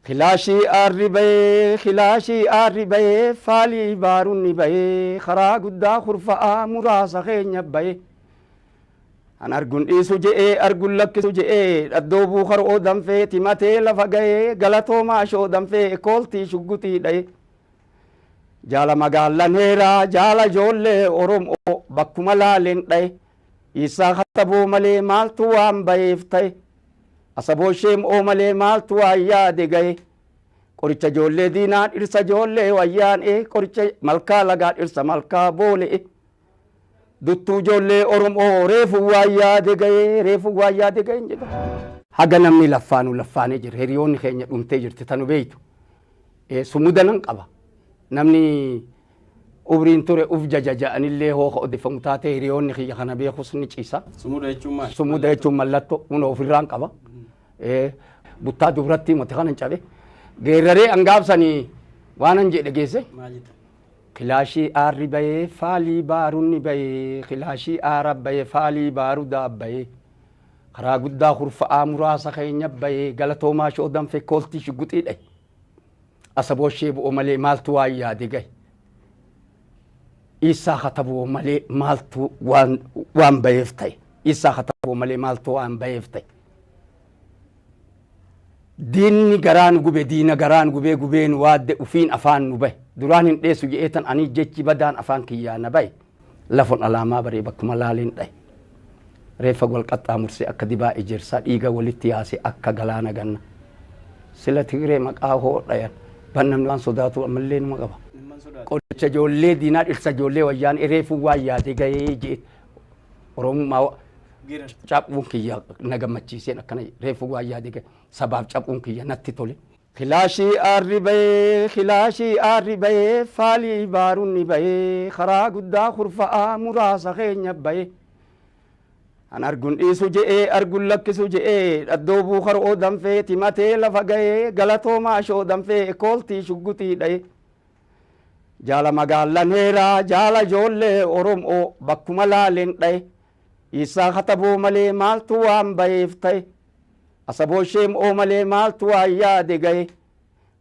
Kilaashii aarri bahee, kilaashii aarri bahee, faalii baarunni bahee, karaa guddaa kurfa'aa muraasa keenya bahee. An arguun dhiisu je'ee, arguun lakkisu je'ee, dhaddoo buukaroo danfee, timatee lafa gahee, galatoomaa shoo danfee, kooltii shuggutii dha'ee. Jaala magaalaan heeraa, jaala ijoollee Oromoo bakkuma laaleen dha'e. Isaa kataboo malee maaltu waan baheef ta'e. Asaboo sheem'oo malee maaltu waan yaade gahe. Qoricha ijoollee diinaa dhirsa ijoollee wayyaan'e, qoricha malkaa lagaa dhirsa malkaa boole'e. Duttuu ijoollee Oromoo reefu waan yaade gahe, reefu waan yaade gahe jedha. Haga namni laffaanu laffaanee jira. Hiriyoonni keenya dhumtee jirti tanu beeytu. Sumuda nan qaba. Namni umriin ture uf jaja ja'anillee hooka odeeffamu taatee hiriyoonni kiyya kana beekus ni ciisa. Sumuda jechuun maali? Sumuda jechuun mallattoo huna ofirraan qaba. Buttaa dubaratti mate kanan cabe. Geerraree angaabsanii waanan jedhe geesse. Maal jetta? Kilaashii aarri bahee, faalii baarunni bahee, kilaashii aara bahee, faalii baarudaa bahee. Karaa guddaa kurfa'aa muraasa keenya bahee, galatoomaa shoo danfee kooltii shugguxii dhahe. Asaboo ishee bu'oo malee maaltu waan yaade gahe. Isaa kataboo malee maaltu waan baheef ta'e. Isaa kataboo malee maaltu waan baheef ta'e. Diinni garaa nu gube, diina garaa nu gubee gubee nu waadde ufiin afaan nu bahe. Duraan hin dheessu je'eetan ani jechi badaan afaan kiyyaa na bahe. Lafon alaamaa baree bakkuma laaleen dhahe. Reeffa wal qaxxaamursee akka dibaa ejersaa dhiiga walitti yaase akka galaana ganna. Sila Tigree maqaa hoo dhayan. Ban namni waan sodaatu ammallee numa qaba. Qoricha ijoollee diinaa dhirsa ijoollee wayyaan reefuu waan yaade gahee jee Oromummaa caphuun kiyya na gammachiiseen akkana reefuu waan yaade gahe sabaaf caphuun kiyya natti tole. Kilaashii aarri bahee, kilaashii aarri bahee, faalii baarunni bahee, karaa guddaa kurfa'aa muraasa keenya bahee. An arguun dhiisu je'ee, arguun lakkisu je'ee, dhaddoo buukaroo danfee, timatee lafa gahee, galatoomaa shoo danfee, kooltii shugguxii dha'e. Jaala magaalaan heeraa, jaala ijoollee Oromoo bakkuma laaleen dha'e. Isaa kataboo malee maaltu waan baheef ta'e. Asaboo sheem'oo malee maaltu waan yaade gahe.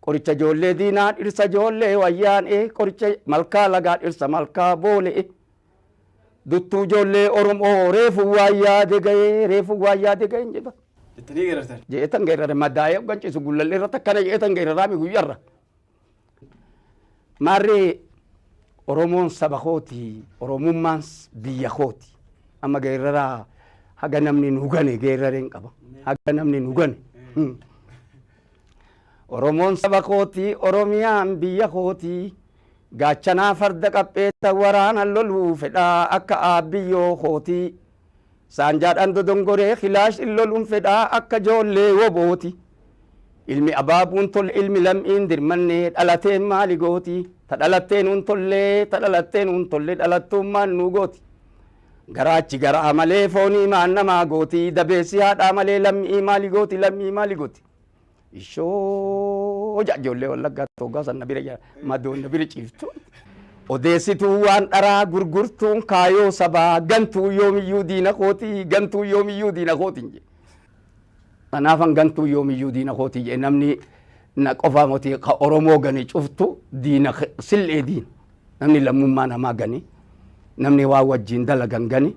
Qoricha ijoollee diinaa dhirsa ijoollee wayyaan'e, qoricha malkaa lagaa dhirsa malkaa boole'e. Duttuu ijoollee Oromoo reefu waan yaade gahee, reefu waan yaade gahee jedha. Jettanii geerartan. Jeetan geerrare madaa'ee hogganciisu gullallee irratti akkana jeetan geerraraami guyyarra. Maarree Oromoon saba kooti, Oromummaan biyya kooti. Amma geerraraa haga namni nu gane geerrareen qaba. Haga namni nu gane. Oromoon saba kooti, Oromiyaan biyya kooti. Gaachanaa farda qapheetta waraana loluu fedhaa akka aabbiyyoo kooti. Saanjaadhaan dodongoree kilaash loluun fedhaa akka ijoollee wobooti. Ilmi abaabuun tolle ilmi lam'iin dirmannee dhalateen maali gooti. Ta dhalattee nuun tollee ta dhalattee nuun tolle dhalattummaan nu gooti. Garaachi garaa malee foonii maan namaa gooti. Dabeessi haadhaa malee lammii maali gooti lammii maali gooti. Ishoo ijoollee wallaggaa toggaa san na bira jira madoon na bira ciiftu. Odeessituu waan dharaa gurgurtuun kaayoo sabaa gantuu yoomiyyuu diina kooti gantuu yoomiyyuu diina kooti hin jedhe. Kanaafan gantuu yoomiyyuu diina kooti jedhe namni na qofaa moti ka Oromoo gane cuftu diina sil'ee diina. Namni lammummaa namaa gane namni waa wajjin dalagan gane.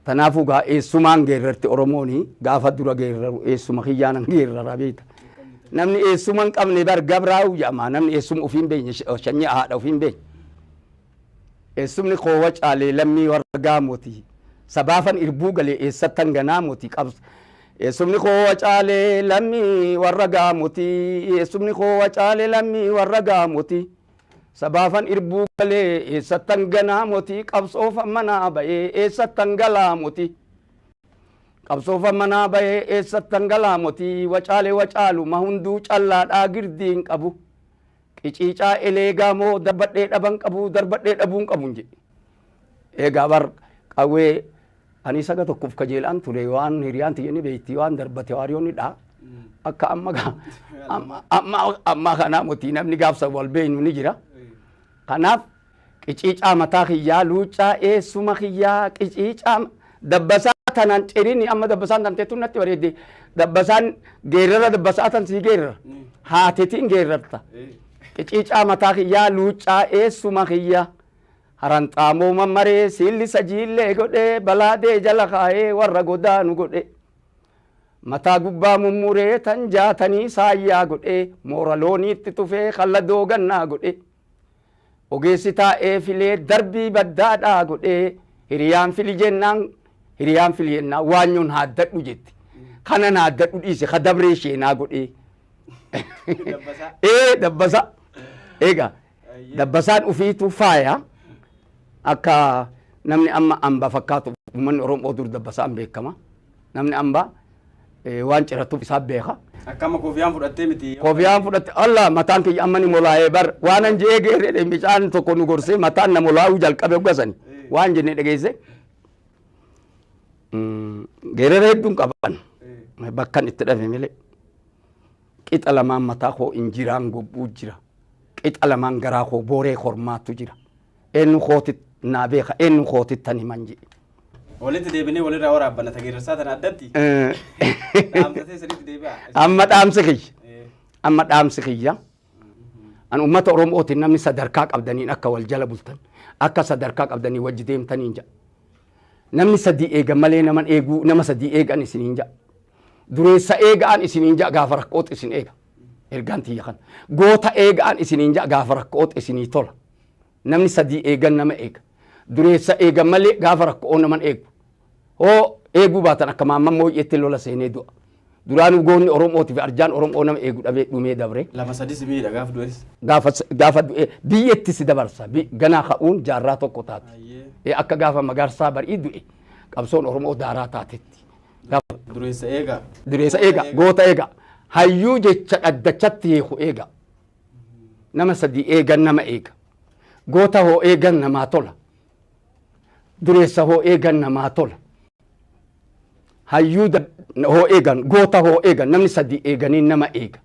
Kanaafuu gaa eessumaan geerrarti Oromooni gaafa dura geerraru eessuma kiyyaanan geerrara beekta. Namni eessuma hin qabne bar gabraa'u jedhama. Namni eessuma ofii hin beekne sanyii haadha ofii hin beekne. Eessumni koo caalee lammii warra gaamooti. Sabaafan irbuu galee eessattan ganaamoti qabs. Eessumni koo caalee lammii warra gaamoti. Eessumni koo caalee lammii warra gaamoti. Sabaafan irbuu galee eessattan ganaamoti qabsoofan manaa ba'ee eessattan galaamoti. Qabsoofan manaa ba'ee eessattan galaamoti wacaalee wacaalu ma hunduu callaadhaa girdii hin qabu. Qiciicaa elee gaamoo darbadhee dhaban qabu darbadhee dhabuun qabu hin jedhe. Egaa bar qawwee ani saga tokkoof kajeelaan ture waan hiriyaan tiyya ni beekti waan darbate waariyoonni dha. Akka amma amma kanaa moti namni gaafsa wal beeknu ni jira. Kanaaf qiciicaa mataa kiyyaa luuccaa eessuma kiyyaa qiciicaa dabbasaa tanaan cirini amma dabbasaan tan teettu natti bareedde dabbasaan geerrara dabbasaa tan sii geerrara. Haatetiin geerrarta. Qiciicaa mataa kiyyaa luuccaa eessuma kiyya. Haranxaamoo mammaree siillisa jiillee godhee balaadee jala kaa'ee warra godaanu godhe. Mataa gubbaa mummuree tan jaatanii saayyaa godhee moora looniitti tufee kalladoo gannaa godhe. Ogeessi taa'ee filee darbii baddaadhaa godhee hiriyaan fili jennaan hiriyaan fili jennaan waanyoon haaddadhu jetti. Kanan haaddadhu dhiise ka dabree sheenaa godhee. Dabbasaa. Ee dabbasa. Egaa dabbasaan ufiitu faaya akka namni amma amba fakkaatu uummanni Oromoo dur dabbasaan beekama. Namni amba waan ciratuuf isaa beeka. Akka amma koofiyaan fudhattee miti. Koofiyaan fudhatte Allah mataan kiyya amma ni molaa'ee bar waan an je'ee geerre bishaan tokko nu gorsee mataan na molaa'uu jalqabe gasani waan jenne dhageesse. Geerara hedduun qaban bakkan itti dhabe malee. Qixa lamaan mataa koo injiraan gobbuu jira. Qixa lamaan garaa koo booree kormaatu jira. Eenyu kooti naa beeka eenyu kootitti ani himan jedhe. Walitti deebinee walirraa waraabbanna tageerarsaa tana addatti. Dhaamsatee sirriitti deebi'a. Amma dhaamsi kiyya. Amma dhaamsi kiyya. An uummata Oromootiin namni sadarkaa qabdaniin akka wal jala bultan akka sadarkaa qabdanii wajji deemtaniin jedha. Namni sadii eegan malee nama eeguu nama sadii eegan isiniin jedha. Dureessa eegaan isiniin jedha gaafa rakkootu isin eega. Ergaan tiyya kana. Goota eegaan isiniin jedha gaafa rakkootu isinii tola. Namni sadii eegan nama eega. Dureessa eegan malee gaafa rakkoo nama eegu. Hoo eeguu baatan akka maamman mooyyeetti lola seenee du'a. Duraanuu goonni Oromootii fi arjaan Oromoo nama eegu dhabee dhumee dabre. Lama sadis miidha gaafa du'es. Gaafa gaafa du'e biyyatti si dabarsa. Ganaa ka'uun jaarraa tokko taate. Akka gaafa magarsaa barii du'e qabsoon Oromoo daaraa taatetti. Gaafa Dureessa eega. Dureessa eega, goota eega. Hayyuu jecha dhaddachatti hiiku eega. Nama sadii eegan nama eega. Goota hoo eegan namaa tola. Dureessa hoo eegan namaa tola. Hayyuu hoo eegan, goota hoo eegan, namni sadii eeganiin nama eega.